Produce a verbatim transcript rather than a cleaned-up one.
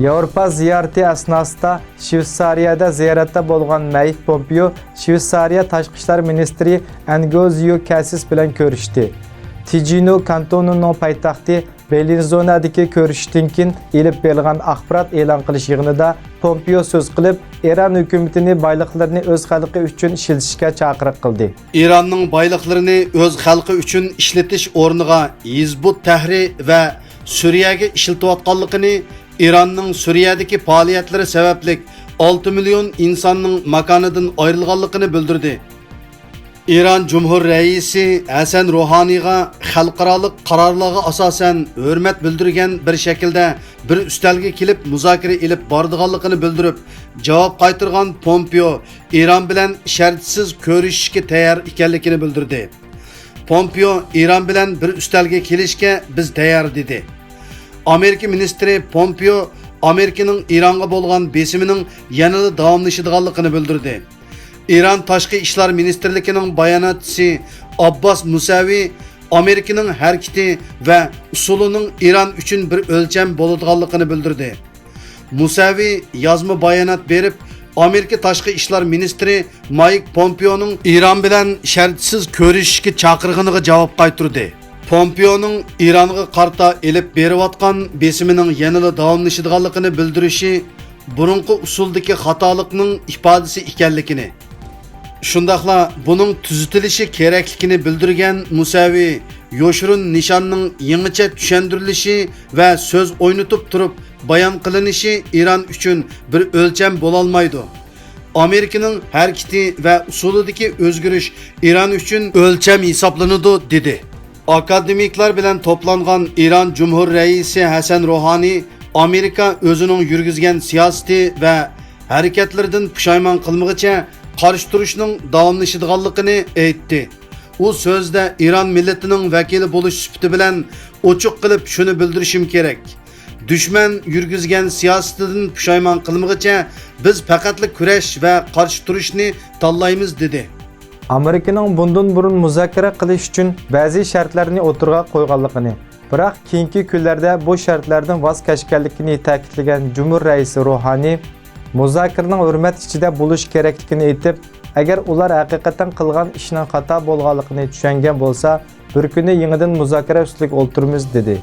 ياۋروپا زىيارىتى ئەسناسىدا شۋېتسارىيەدە زىيارەتتە بولغان مەيك پومپېئو شۋېتسارىيە تاشقى ئىشلار مىنىستىرى ئەنگوزيو كەسىس بىلەن كۆرۈشتى. تىجىنو كانتونىنىڭ پايتەختى بېلىنزونادىكى كۆرۈشۈشتىن كېيىن ئېلىپ بېرىلغان ئاخبارات ئېلان قىلىش يىغىنىدا پومپېئو سۆز قىلىپ، ئىران ھۆكۈمىتىنى بايلىقلىرىنى ئۆز خەلقى ئۈچۈن ئىشلىتىشكە چاقىرىق قىلدى. ئىراننىڭ بايلىقلىرىنى ئۆز خەلقى ئۈچۈن ئىشلىتىش ئورنىغا ھىزبۇت تەھرىر ۋە سۈرىيەگە ئىشلىتىۋاتقانلىقىنى، ئىراننىڭ سۈرىيەدىكى پائالىيەتلىرى سەۋەبلىك ئالتە مىليون ئىنساننىڭ ماكانىدىن ئايرىلغانلىقىنى بىلدۈردى. ئىران جۇمھۇر رەئىسى ھەسەن روھانىغا خەلقئارالىق قارارلارغا ئاساسەن ھۆرمەت بىلدۈرگەن بىر شەكىلدە بىر ئۈستەلگە كېلىپ مۇزاكىرە ئېلىپ بارىدىغانلىقىنى بىلدۈرۈپ، جاۋاب قايتۇرغان پومپېئو ئىران بىلەن شەرتسىز كۆرۈشۈشكە تەييار ئىكەنلىكىنى بىلدۈردى. پومپېئو ئىران بىلەن بىر ئۈستەلگە كېلىشكە بىز تەييار، دېدى. ئامېرىكا مىنىستىرى پومپېئو ئامېرىكىنىڭ ئىرانغا بولغان بېسىمىنىڭ يەنىلا داۋاملىشىدىغانلىقىنى بىلدۈردى. ئىران تاشقى ئىشلار مىنىستىرلىكىنىڭ باياناتچىسى ئابباس مۇسەۋى ئامېرىكىنىڭ ھەرىكىتى ۋە ئۇسۇلىنىڭ ئىران ئۈچۈن بىر ئۆلچەم بولىدىغانلىقىنى بىلدۈردى. مۇسەۋى يازما بايانات بېرىپ، ئامېرىكا تاشقى ئىشلار مىنىستىرى مايك پومپېئونىڭ ئىران بىلەن شەرتسىز كۆرۈشۈشكە چاقىرغىنىغا جاۋاب قايتۇردى. پومپېئونىڭ ئىرانغا قارىتا ئېلىپ بېرىۋاتقان بېسىمىنىڭ يەنىلا داۋاملىشىدىغانلىقىنى بىلدۈرۈشى بۇرۇنقى ئۇسۇلدىكى خاتالىقنىڭ ئىپادىسى ئىكەنلىكىنى، شۇنداقلا بۇنىڭ تۈزىتىلىشى كېرەكلىكىنى بىلدۈرگەن مۇسەۋى يوشۇرۇن نىشاننىڭ يېڭىچە چۈشەندۈرۈلۈشى ۋە سۆز ئوينىتىپ تۇرۇپ بايان قىلىنىشى ئىران ئۈچۈن بىر ئۆلچەم بولالمايدۇ. ئامېرىكىنىڭ ھەرىكىتى ۋە ئۇسۇلىدىكى ئۆزگىرىش ئىران ئۈچۈن ئۆلچەم ھېسابلىنىدۇ، دېدى. ئاكادېمىكلار بىلەن توپلانغان ئىران جۇمھۇر رەئىسى ھەسەن روھانى ئامېرىكا ئۆزىنىڭ يۈرگۈزگەن سىياسىتى ۋە ھەرىكەتلىرىدىن پۇشايمان قىلمىغىچە قارشى تۇرۇشنىڭ داۋاملىشىدىغانلىقىنى ئېيتتى. ئۇ سۆزىدە ئىران مىللىتىنىڭ ۋەكىلى بولۇش سۈپىتى بىلەن ئوچۇق قىلىپ شۇنى بىلدۈرۈشۈم كېرەك. دۈشمەن يۈرگۈزگەن سىياسىتىدىن پۇشايمان قىلمىغىچە، بىز پەقەتلا كۈرەش ۋە قارشى تۇرۇشنى تاللايمىز، دېدى. ئامېرىكىنىڭ بۇندىن بۇرۇن مۇزاكىرە قىلىش ئۈچۈن بەزى شەرتلەرنى ئوتتۇرىغا قويغانلىقىنى، بىراق كېيىنكى كۈنلەردە بۇ شەرتلەردىن ۋاز كەچكەنلىكىنى تەكىتلىگەن جۇمھۇر رەئىسى روھانى، مۇزاكىرىنىڭ ھۆرمەت ئىچىدە بولۇشى كېرەكلىكىنى ئېيتىپ، ئەگەر ئۇلار ھەقىقەتەن قىلغان ئىشىنىڭ خاتا بولغانلىقىنى چۈشەنگەن بولسا، بىر كۈنى يېڭىدىن مۇزاكىرە ئۈستىلىگە ئولتۇرىمىز، دېدى.